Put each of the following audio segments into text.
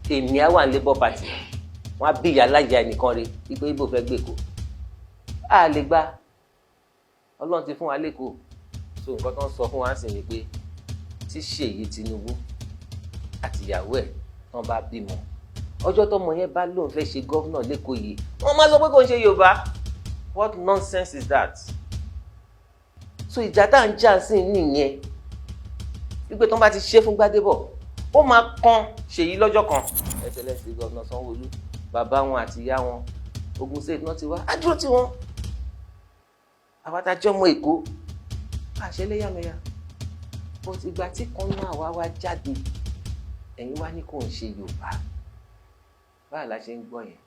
Èmi á wà ní Labour Party, wọ́n á bí ìyá aláya ẹnìkan re wípé Ìgbò fẹ́ gbèkó. A lè gba, Ọlọ́run ti fún wa lẹ́kọ̀ọ́. So nǹkan tó ń sọ fún wa sì ni pé tí Ṣèyí Tinubu àtìyàwó ẹ̀ tán bá bímọ, ọjọ́ tọmọ yẹn bá lóun fẹ́ ṣe governor lẹ́kọ̀ọ́ yìí, wọ́n máa sọ pé kò ń ṣe Yorùbá. What nonsense is that? So ìjà tá à ń jà sí nìyẹn, wípé tán bá ti ṣe fún Gbádébọ̀, ó máa kan Ṣèyí lọ́jọ́ kan. Excellency Governor Sanwó-Olú, bàbá wọn àti ìyá wọn, Ogun State náà ti wá, á dúró tí wọn. Àwa tá a jẹ́ ọmọ Èkó, àṣẹ lẹ́yàmẹ̀yà, but ìgbà tí kan náà wá wá jáde, ẹ̀yin wá ní kò ń ṣe Yorùbá. Báyìí la ṣe ń gbọ́ yẹn.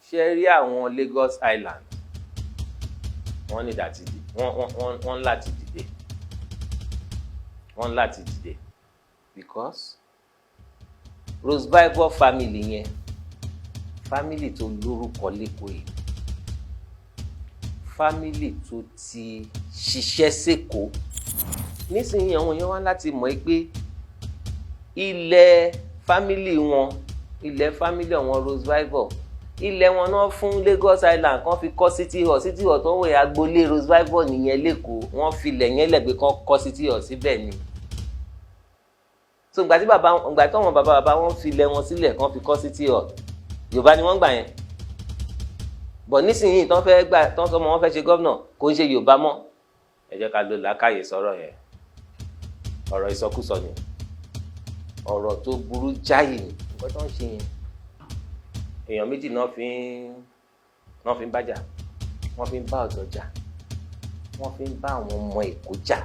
Ṣé rí àwọn Lagos Island, wọ́n ní láti dìde, wọ́n láti dìde, wọ́n láti dìde, because Rose Bible family yẹn, family tó lórúkọ lẹ́kọ̀ọ́ yìí, family tó ti ṣiṣẹ́ sẹ́kọ̀ọ́. Nísìnyí, àwọn èèyàn wá láti mọ̀ ẹ́ pé ilẹ̀ family wọn, ilẹ̀ family àwọn Rose Bible, ilẹ̀ wọn náà fún Lagos Island kan fi kọ́ City Hall. City Hall tó ń wẹ̀, agboolé Rose Bible nìyẹn lẹ́kọ̀ọ́. Wọ́n fi ilẹ̀ yẹn lẹ́gbẹ̀ẹ́ kan kọ́ City Hall síbẹ̀ ni. So ìgbà tí bàbá, ìgbà tí àwọn bàbá bàbá wọn fi ilẹ̀ wọn sílẹ̀ kan fi kọ́ City Hall, Yorùbá ni wọ́n gbà yẹn. Bọ̀ nísìnyí, tán fẹ́ gbà tán sọmọ wọn fẹ́ ṣe gómìnà, kò ń ṣe Yorùbá mọ́. Ẹ jẹ́ ká lo làákàyè sọ̀rọ̀ yẹn. Ọ̀rọ̀ ìsọkúsọ ni, ọ̀rọ̀ tó burú jáì ni nǹkan tó ń ṣe yẹn. Èèyàn méjì náà fi ń bájà, wọ́n fi ń bá ọ̀dọ́ jà, wọ́n fi ń bá àwọn ọmọ Èkó jà,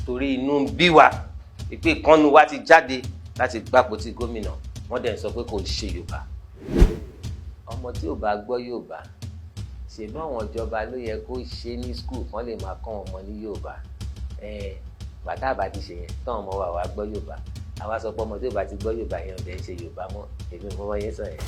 torí inú ń bí wa ìpè ìkànnù wa ti jáde láti gbapò tí gómìnà. Wọ́n dẹ̀ ń sọ pé kò ń ṣe Yorùbá. Ọmọ tí ò bá gbọ́ Yorùbá, ṣèbí àwọn ìjọba ló yẹ kó ṣe ní school kán lè máa kọ́ ọmọ ní Yorùbá. Bàtà àbá ti ṣe yẹn tán, ọmọ wa wàá gbọ́ Yorùbá. Àwa sọ pé ọmọ tí ò bá ti gbọ́ Yorùbá yẹn, ọ̀dẹ̀ ń ṣe Yorùbá mọ́. Èmi ò mọ yẹn sọ yẹn.